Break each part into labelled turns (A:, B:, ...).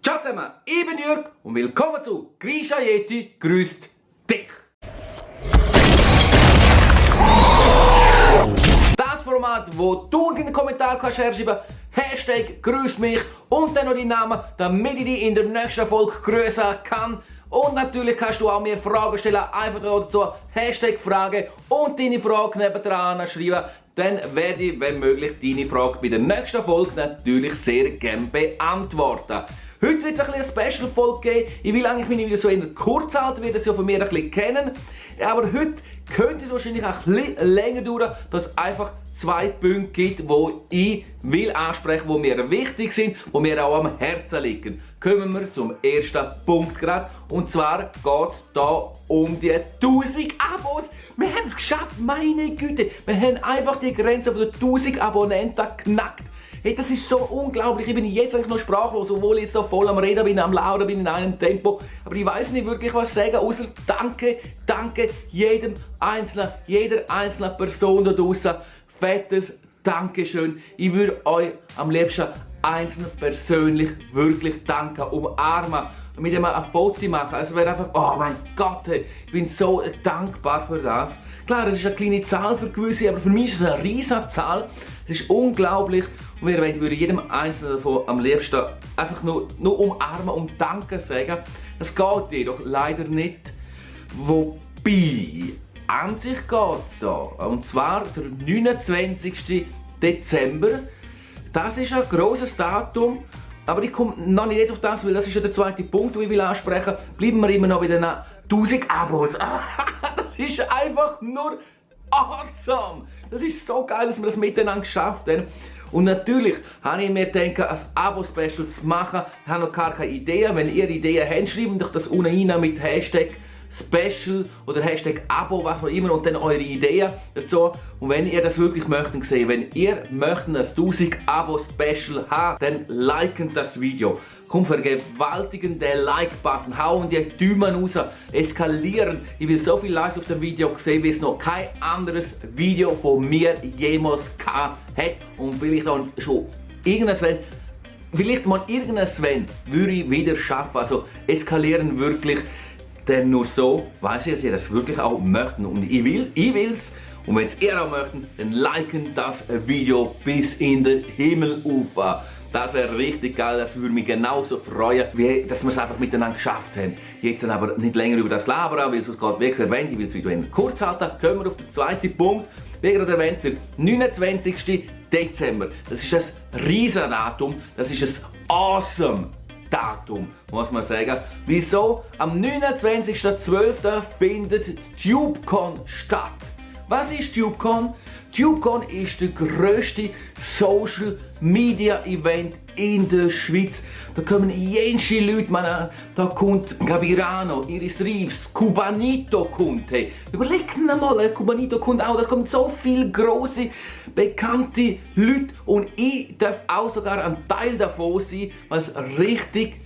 A: Ciao zusammen, ich bin Jürg und willkommen zu Grisha Yeti grüßt dich. Das Format, wo du in den Kommentaren kannst herschreiben, Hashtag grüß mich und dann noch deinen Namen, damit ich dich in der nächsten Folge grüßen kann. Und natürlich kannst du auch mir Fragen stellen, einfach dazu Hashtag Frage und deine Frage nebendran schreiben. Dann werde ich, wenn möglich, deine Frage bei der nächsten Folge natürlich sehr gerne beantworten. Heute wird es eine Special-Folge geben. Ich will eigentlich meine Videos so in kurz halten, wie das ja von mir ein bisschen kennen. Aber heute könnte es wahrscheinlich auch ein bisschen länger dauern, dass es einfach zwei Punkte gibt, die ich will ansprechen, die mir wichtig sind, die mir auch am Herzen liegen. Kommen wir zum ersten Punkt gerade. Und zwar geht es hier um die 1000 Abos. Wir haben es geschafft, meine Güte. Wir haben einfach die Grenze von den 1000 Abonnenten geknackt. Hey, das ist so unglaublich. Ich bin jetzt eigentlich noch sprachlos, obwohl ich jetzt so voll am Reden bin, am Laufen bin in einem Tempo. Aber ich weiß nicht wirklich was sagen, außer Danke, danke jeder einzelnen Person da draußen. Fettes Dankeschön. Ich würde euch am liebsten einzeln persönlich wirklich danken, umarmen, mit dem ein Foto machen. Es wäre einfach, oh mein Gott, hey, ich bin so dankbar für das. Klar, das ist eine kleine Zahl für gewisse, aber für mich ist es eine riesige Zahl. Es ist unglaublich. Und ich würde jedem Einzelnen davon am liebsten einfach nur umarmen und Danke sagen. Das geht jedoch leider nicht. Wobei, an sich geht es da. Und zwar der 29. Dezember. Das ist ein grosses Datum. Aber ich komme noch nicht jetzt auf das, weil das ist ja der zweite Punkt, den ich will ansprechen. Bleiben wir immer noch bei den 1000 Abos. Das ist einfach nur awesome. Das ist so geil, dass wir das miteinander geschafft haben. Und natürlich habe ich mir gedacht, ein Abo-Special zu machen. Ich habe noch gar keine Ideen. Wenn ihr Ideen habt, schreibt euch das unten rein mit Hashtag Special oder Hashtag Abo, was auch immer, und dann eure Ideen dazu. Und wenn ihr das wirklich möchtet sehen, wenn ihr möchtet ein 1000 Abo Special haben, dann liken das Video. Komm, vergewaltigen den Like-Button, hauen die Daumen raus, eskalieren. Ich will so viele Likes auf dem Video sehen, wie es noch kein anderes Video von mir jemals gehabt hat. Und vielleicht auch schon irgendwann würde ich wieder schaffen. Also eskalieren wirklich. Denn nur so weiß ich, dass ihr das wirklich auch möchtet. Und ich will's. Und wenn es ihr auch möchtet, dann liken das Video bis in den Himmel auf. Das wäre richtig geil, das würde mich genauso freuen, wie dass wir es einfach miteinander geschafft haben. Jetzt dann aber nicht länger über das labern, weil sonst geht wirklich erwähnt. Ich will das Video kurz halten. Kommen wir auf den zweiten Punkt. Wie gerade erwähnt, der 29. Dezember. Das ist ein riesen Datum. Das ist ein awesome Datum, muss man sagen. Wieso? Am 29.12. findet TubeCon statt. Was ist TubeCon? TubeCon ist der grösste Social Media Event in der Schweiz. Da kommen jenste Leute, da kommt Gabirano, Iris Reeves, Cubanito kommt. Hey. Überlegt mal, Cubanito kommt auch, das kommen so viele grosse, bekannte Leute und ich darf auch sogar ein Teil davon sein, was richtig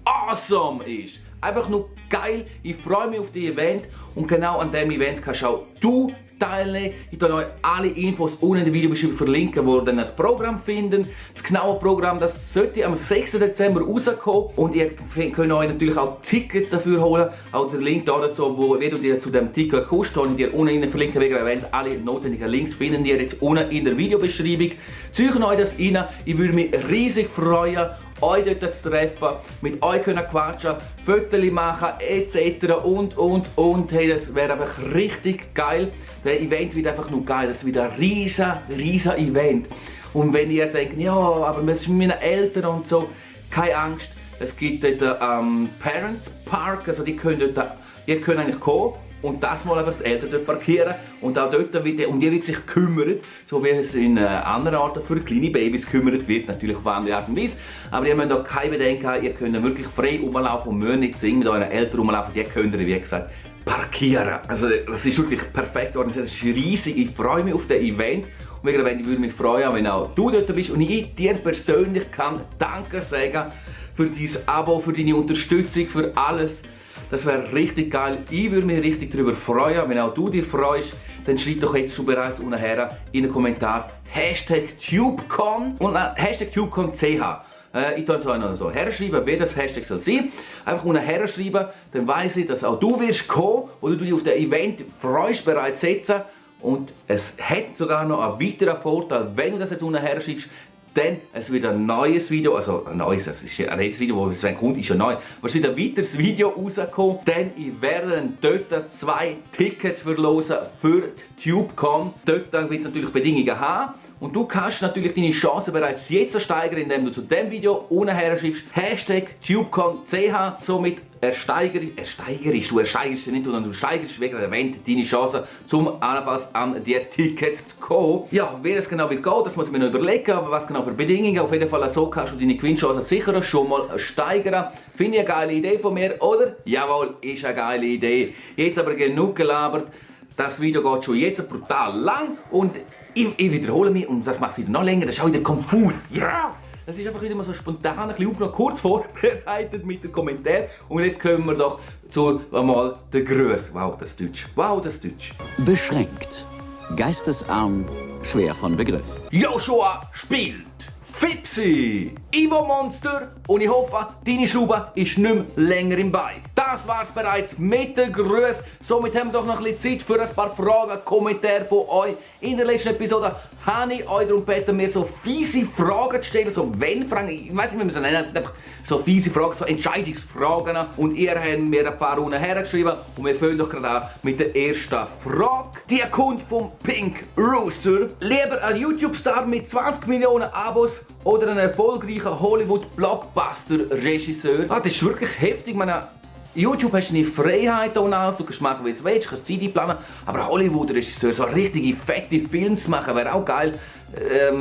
A: awesome ist. Einfach nur geil, ich freue mich auf das Event und genau an diesem Event kannst auch du teilnehmen. Ich werde euch alle Infos unten in der Videobeschreibung verlinken, wo ihr dann das Programm findet. Das genaue Programm, das sollte am 6. Dezember rauskommen und ihr könnt euch natürlich auch Tickets dafür holen. Auch der Link dazu, wie du dir zu dem Ticket kommst, habe ich dir unten verlinken, wie erwähnt. Alle notwendigen Links finden ihr jetzt unten in der Videobeschreibung. Zieht euch das rein, ich würde mich riesig freuen, euch dort zu treffen, mit euch können quatschen, Fotos machen etc. und hey, das wäre einfach richtig geil. Der Event wird einfach nur geil, das wird ein riesen Event. Und wenn ihr denkt, ja, aber wir sind meine Eltern und so, keine Angst, es gibt dort Parents Park, also ihr könnt eigentlich kommen und das mal einfach die Eltern dort parkieren und auch dort wird um die wird sich kümmern, so wie es in anderen Orten für kleine Babys gekümmert wird, natürlich auf andere Art und Weise. Aber ihr müsst auch keine Bedenken haben, ihr könnt wirklich frei rumlaufen und müsst nicht zwingen mit euren Eltern rumlaufen, die könnt ihr, wie gesagt, parkieren. Also das ist wirklich perfekt organisiert, das ist riesig, ich freue mich auf das Event. Und wie gesagt, ich würde mich freuen, wenn auch du dort bist und ich dir persönlich kann Danke sagen für dein Abo, für deine Unterstützung, für alles. Das wäre richtig geil. Ich würde mich richtig darüber freuen, wenn auch du dich freust. Dann schreib doch jetzt schon bereits unten her in den Kommentaren Hashtag TubeCon und Hashtag TubeConCH. Ich tue es euch noch so herschreiben, wie das Hashtag soll sein. Einfach unten herschreiben, dann weiss ich, dass auch du wirst kommen oder du dich auf das Event freust, bereits setzen. Und es hat sogar noch einen weiteren Vorteil, wenn du das jetzt unten herschreibst, dann es wird ein neues Video, also ein neues, es ist ein neues Video, das wenn kommt, ist ja neu, aber es wird ein weiteres Video rauskommen, denn ich werde dort 2 Tickets verlosen für TubeCon. Dort wird es natürlich Bedingungen haben. Und du kannst natürlich deine Chancen bereits jetzt steigern, indem du zu diesem Video unten her schreibst Hashtag TubeConCH. Somit ersteigerst sie nicht, sondern du steigerst wegen der Event deine Chancen, um allenfalls an die Tickets zu kommen. Ja, wie es genau wird gehen, das muss ich mir noch überlegen, aber was genau für Bedingungen. Auf jeden Fall so kannst du deine Gewinnchancen sicher schon mal steigern. Finde ich eine geile Idee von mir, oder? Jawohl, ist eine geile Idee. Jetzt aber genug gelabert. Das Video geht schon jetzt brutal lang und ich wiederhole mich und das macht es wieder noch länger, das ist auch wieder konfus. Ja! Das ist einfach wieder mal so spontan, ein bisschen noch kurz vorbereitet mit den Kommentaren. Und jetzt kommen wir doch zu einmal den Grüß. Wow, das Deutsch. Wow, das Deutsch.
B: Beschränkt. Geistesarm, schwer von Begriff.
A: Joshua spielt Fipsi, Ivo Monster und ich hoffe, deine Schraube ist nicht mehr länger im Bein. Das war's bereits mit den Grüßen. Somit haben wir doch noch ein bisschen Zeit für ein paar Fragen, Kommentare von euch. In der letzten Episode habe ich euch darum gebeten, mir so fiese Fragen zu stellen, so Wenn-Fragen, ich weiß nicht, wie man sie nennen, es sind einfach so fiese Fragen, so Entscheidungsfragen. Und ihr habt mir ein paar unten hergeschrieben und wir fangen doch gerade an mit der ersten Frage. Die kommt vom Pink Rooster. Lieber ein YouTube-Star mit 20 Millionen Abos oder ein erfolgreicher Hollywood-Blockbuster-Regisseur? Das ist wirklich heftig, YouTube hast du eine Freiheit und alles, du kannst machen, wie du willst, du kannst Zeit planen, aber Hollywood-Regisseur, so richtige fette Filme zu machen, wäre auch geil.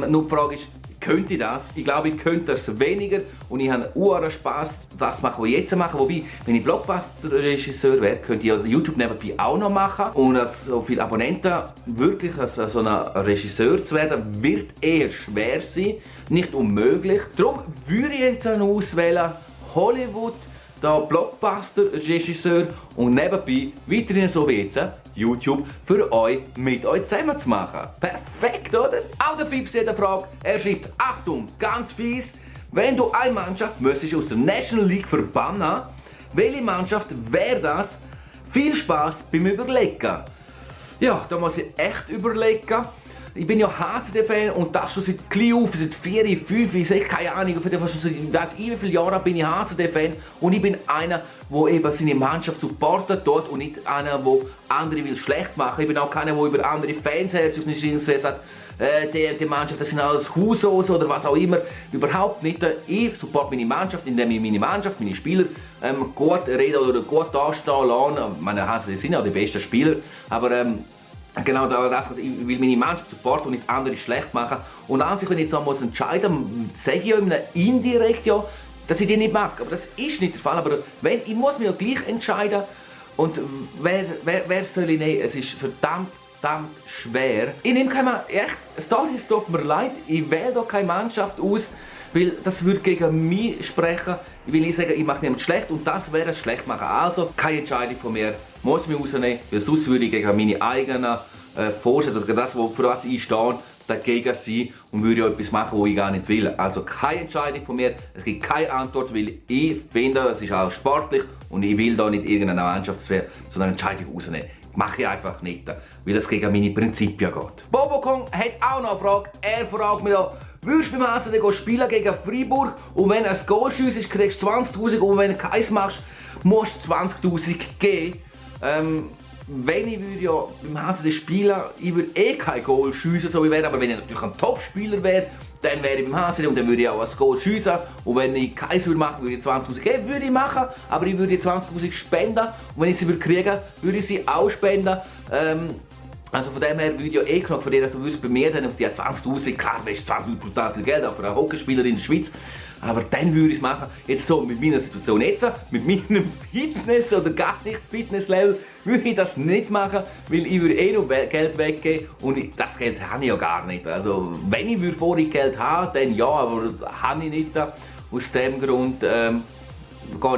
A: Nur die Frage ist, könnte ich das? Ich glaube, ich könnte das weniger und ich habe einen Spass, das zu machen, was ich jetzt mache. Wobei, wenn ich Blockbuster-Regisseur wäre, könnte ich YouTube nebenbei auch noch machen. Und als so viele Abonnenten wirklich als so ein Regisseur zu werden, wird eher schwer sein, nicht unmöglich. Darum würde ich jetzt auswählen, Hollywood, der Blockbuster-Regisseur und nebenbei weiterhin so wie jetzt YouTube für euch mit euch zusammen zu machen. Perfekt, oder? Auch der Fips hat eine Frage. Er schreibt, Achtung, ganz fies, wenn du eine Mannschaft müsstest aus der National League verbannen, welche Mannschaft wäre das? Viel Spaß beim Überlegen. Ja, da muss ich echt überlegen. Ich bin ja HCD-Fan und das schon seit klein auf, seit 4, 5, 6, keine Ahnung, auf jeden Fall schon seit wie viele Jahren bin ich HCD-Fan und ich bin einer, der eben seine Mannschaft supportet dort und nicht einer, der andere will schlecht machen. Ich bin auch keiner, der über andere Fans auf den Schienen sagt, die Mannschaft, das sind alles Husos oder was auch immer. Überhaupt nicht. Ich supporte meine Mannschaft, indem ich meine Mannschaft, meine Spieler gut reden oder gut dastehen lasse. Meine HCD sind ja die besten Spieler, aber genau das, ich will meine Mannschaft supporten und nicht andere schlecht machen. Und an sich, wenn ich jetzt noch entscheiden muss, sage ich ja indirekt, ja, dass ich die nicht mag. Aber das ist nicht der Fall. Aber ich muss mich ja gleich entscheiden. Und wer soll ich nehmen? Es ist verdammt schwer. Ich nehme keine es tut mir leid, ich wähle da keine Mannschaft aus, weil das würde gegen mich sprechen. Ich will nicht sagen, ich mache niemand schlecht und das wäre es schlecht machen. Also keine Entscheidung von mir, muss mich rausnehmen, weil sonst würde ich gegen meine eigenen Vorstellungen, also das, für was ich stehe, dagegen sein und würde etwas machen, was ich gar nicht will. Also keine Entscheidung von mir, es gibt keine Antwort, weil ich finde, es ist auch sportlich und ich will da nicht irgendeine Mannschaftswehr, sondern eine Entscheidung rausnehmen. Mache ich einfach nicht, weil das gegen meine Prinzipien geht. Bobokong hat auch noch eine Frage. Er fragt mich da, würdest du beim HCD spielen gegen Freiburg und wenn du ein Goal schiessest, kriegst du 20'000 und wenn du keins machst, musst du 20'000 geben. Wenn ich würde ja beim HCD spielen, ich würde kein Goal schiessen, so wie wäre, aber wenn ich natürlich ein Topspieler wäre, dann wäre ich beim HCD und dann würde ich auch ein Goal schiessen. Und wenn ich keins würde machen, würde ich 20'000 geben, würde ich machen, aber ich würde 20'000 spenden und wenn ich sie würde kriegen, würde ich sie auch spenden. Also von dem her würde ich ja genug von dir, also würde es bei mir dann auf die 20'000, klar, das ist 20'000 brutal viel Geld, auch für einen Hockeyspieler in der Schweiz, aber dann würde ich es machen. Jetzt so mit meiner Situation jetzt, mit meinem Fitness oder gar nicht Fitnesslevel, würde ich das nicht machen, weil ich würde noch Geld weggeben und das Geld habe ich ja gar nicht. Also wenn ich vorher Geld habe, dann ja, aber habe ich nicht. Aus dem Grund gehe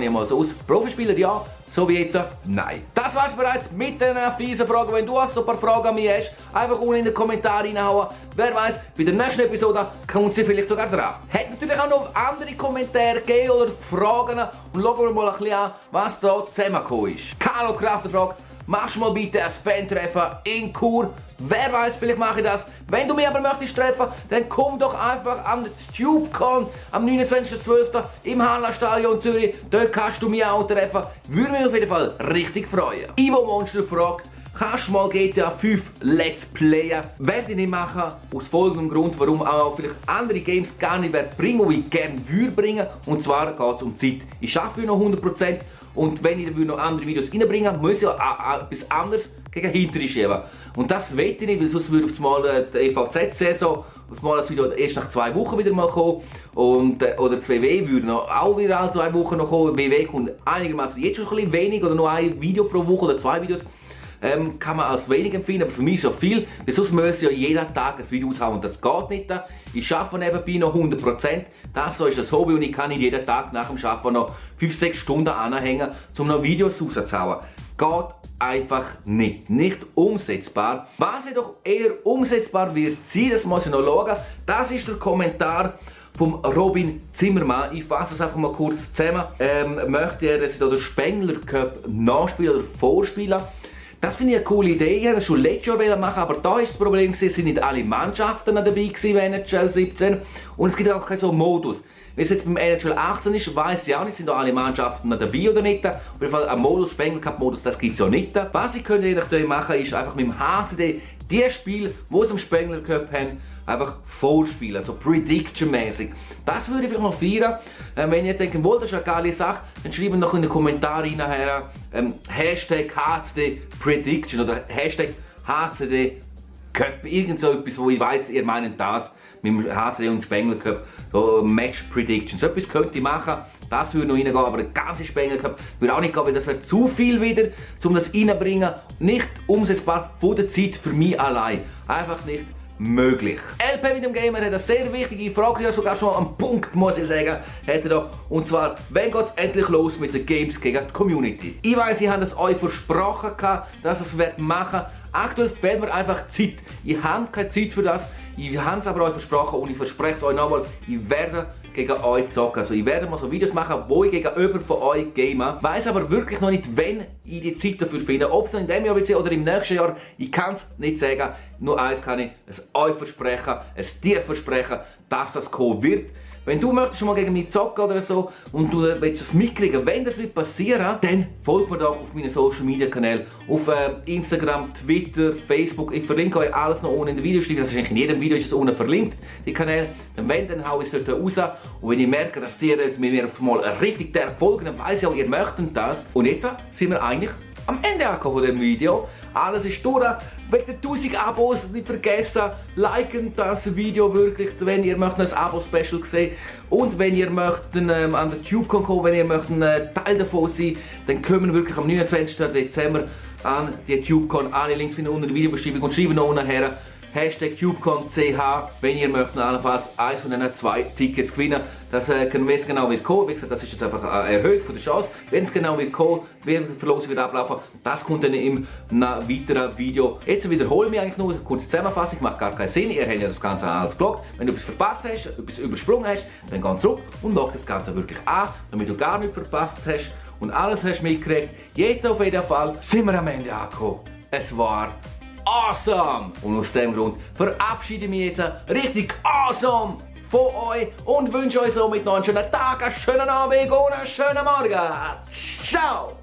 A: ich mal so aus. Profispieler ja, so wie jetzt, nein. Das war's bereits mit den fiesen Fragen. Wenn du auch so ein paar Fragen an mich hast, einfach unten in den Kommentaren reinhauen. Wer weiß, bei der nächsten Episode kommt sie vielleicht sogar dran. Hat natürlich auch noch andere Kommentare gegeben oder Fragen. Und schauen wir mal ein bisschen an, was da zusammengekommen ist. Carlo Kraft fragt, machst du mal bitte ein Fan-Treffen in Chur? Wer weiß, vielleicht mache ich das. Wenn du mich aber möchtest treffen, dann komm doch einfach am TubeCon am 29.12. im Hansa-Stadion Zürich. Dort kannst du mich auch treffen. Würde mich auf jeden Fall richtig freuen. Ivo Monster fragt, kannst du mal GTA 5 Let's Playen? Werde ich nicht machen, aus folgendem Grund, warum auch vielleicht andere Games gar nicht bringen, die ich gerne würde bringen. Und zwar geht es um Zeit. Ich arbeite noch 100%. Und wenn ich noch andere Videos reinbringen, muss ich auch etwas anderes gegen hinten schieben. Und das will ich nicht, weil sonst würde auf einmal die EVZ-Saison auf einmal das Video erst nach 2 Wochen wieder mal kommen. Und, oder 2W würde noch auch wieder alle 2 Wochen noch kommen. WW kommt einigermaßen jetzt schon ein bisschen wenig oder nur ein Video pro Woche oder 2 Videos. Kann man als wenig empfinden, aber für mich so viel, weil sonst muss ich ja jeden Tag ein Video aushauen und das geht nicht. Ich arbeite nebenbei noch 100%, das ist das Hobby und ich kann nicht jeden Tag nach dem Arbeiten noch 5-6 Stunden anhängen, um noch Videos rauszuhauen. Geht einfach nicht. Nicht umsetzbar. Was jedoch eher umsetzbar wird sein, das muss ich noch schauen, das ist der Kommentar vom Robin Zimmermann. Ich fasse es einfach mal kurz zusammen. Möchte er, dass ich den Spengler Cup nachspielen oder vorspielen? Das finde ich eine coole Idee. Ich wollte das schon letztes Jahr machen, aber da ist das Problem, es sind nicht alle Mannschaften dabei gewesen bei NHL 17 und es gibt auch keinen so Modus. Wenn es jetzt beim NHL 18 ist, weiß ich auch nicht, sind da alle Mannschaften dabei oder nicht. Auf jeden Fall ein Modus, Spengler Cup Modus, das gibt es ja nicht. Was ich könnte machen, ist einfach mit dem HCD die Spiele, die es am Spengler Cup haben, einfach vorspielen, also Prediction-mäßig. Das würde ich vielleicht noch feiern. Wenn ihr denkt, das ist eine geile Sache, dann schreibt noch in die Kommentare nachher Hashtag HCD Prediction oder Hashtag HCD Cup. Irgend so etwas, wo ich weiss, ihr meint das mit dem HCD und Spengler Cup, so Match Prediction. So etwas könnt ihr machen. Das würde noch reingehen, aber der ganze Spengler Cup würde auch nicht gehen, weil das wäre zu viel wieder, um das reinzubringen. Nicht umsetzbar von der Zeit für mich allein. Einfach nicht möglich. LP mit dem Gamer hat eine sehr wichtige Frage, ja sogar schon am Punkt, muss ich sagen, hat er da. Und zwar, wann geht es endlich los mit den Games gegen die Community? Ich weiss, ich habe es euch versprochen, dass es machen wird. Aktuell fehlt mir einfach Zeit. Ich habe keine Zeit für das. Ich habe es aber euch versprochen und ich verspreche es euch nochmal, ich werde gegen euch zocken. Also ich werde mal so Videos machen, wo ich gegen jemanden von euch game. Weiss aber wirklich noch nicht, wann ich die Zeit dafür finde. Ob es in diesem Jahr wird oder im nächsten Jahr, ich kann es nicht sagen. Nur eins kann ich es euch versprechen, es dir versprechen, dass das kommen wird. Wenn du möchtest schon mal gegen mich zocken oder so und du willst es mitkriegen, wenn das wird passieren, dann folgt mir doch auf meinen Social Media Kanälen, auf Instagram, Twitter, Facebook. Ich verlinke euch alles noch unten in der Videobeschreibung. Das ist eigentlich in jedem Video ist es unten verlinkt, die Kanäle. Dann haue ich es dort raus und wenn ich merke, dass ihr mir auf mal richtig folgen, dann weiss ich auch, ihr möchtet das. Und jetzt sind wir eigentlich am Ende angekommen von diesem Video. Alles ist durch. Wegen den 1000 Abos nicht vergessen, liken das Video wirklich, wenn ihr möchtet ein Abo-Special sehen. Und wenn ihr möchtet an der TubeCon kommen, wenn ihr möchtet ein Teil davon sein, dann kommen wir wirklich am 29. Dezember an die TubeCon. Alle Links finden unten in der Videobeschreibung und schreiben noch unten her. Hashtag TubeConCH, wenn ihr möchtet allenfalls eins von diesen 2 Tickets gewinnen. Das können wir jetzt genau wird kommen. Wie gesagt, das ist jetzt einfach eine Erhöhung von der Chance. Wenn es genau wird kommen, wie die Verlosung wird ablaufen, das kommt dann im weiteren Video. Jetzt wiederholen wir eigentlich nur eine kurze Zusammenfassung, macht gar keinen Sinn. Ihr habt ja das Ganze alles gelockt. Wenn du etwas verpasst hast, etwas übersprungen hast, dann geh zurück und log das Ganze wirklich an, damit du gar nichts verpasst hast und alles hast mitgekriegt. Jetzt auf jeden Fall sind wir am Ende angekommen. Es war awesome! Und aus dem Grund verabschiede ich mich jetzt richtig awesome von euch und wünsche euch somit noch einen schönen Tag, einen schönen Abend und einen schönen Morgen. Ciao!